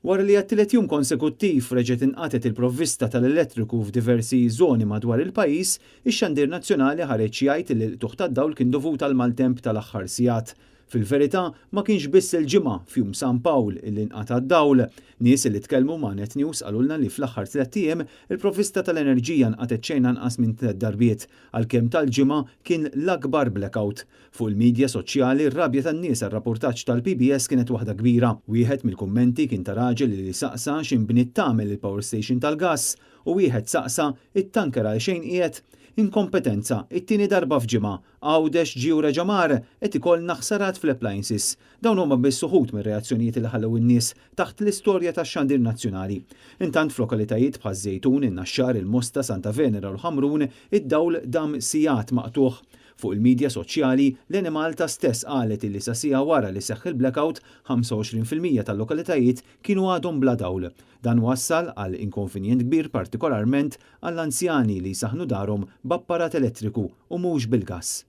Wara li għat-tielet jum konsekuttiv reġgħet inqatgħet il-provvista tal-elettriku f'diversi żoni madwar il-pajjiż, ix-Xandir Nazzjonali ħareġ jgħid li l-qtugħ tad-dawl kien dovut għall-maltemp tal-aħħar sigħat. Fil-verità, ma kienx biss il-Ġimgħa, f'Jum San Pawl, illi nqata' d-dawl. Nies li tkellmu ma' Net News qalulna li fl-aħħar tlett ijiem il-provvista tal-enerġija nqatgħet xejn anqas minn tliet darbiet, għalkemm tal-Ġimgħa kien l-akbar blackout. Fuq il-midja soċjali r-rabja tan-nies għar-rapurtaġġ tal-PBS kienet waħda kbira. Wieħed mill-kummenti kien ta' raġel li saqsa x'inbniet tagħmel il-power station tal-gass u wieħed saqsa it-tanker għal xejn qiegħed? Inkompetenza, it-tieni darba f'ġimgħa. Għawdex ġie u reġa' mar, qed ikollna ħsarat fl-appliances. Dawn huma biss uħud mir-reazzjonijiet li ħallew in-nies taħt l-istorja tax-Xandir Nazzjonali. Intant f'lokalitajiet bħaż-Żejtun, in-Naxxar, il-Mosta, Santa Venera u l-Ħamrun, id-dawl dam sigħat maqtugħ. Fuq il-midja soċjali, l-Enemalta stess qalet illi sa siegħa wara li seħħ il-blackout, 25% tal-lokalitajiet kienu għadhom bla dawl. Dan wassal għal inkonvenjent kbir partikolarment għall-anzjani li jsaħħnu darhom b'apparat elettriku u mhux bil-gass.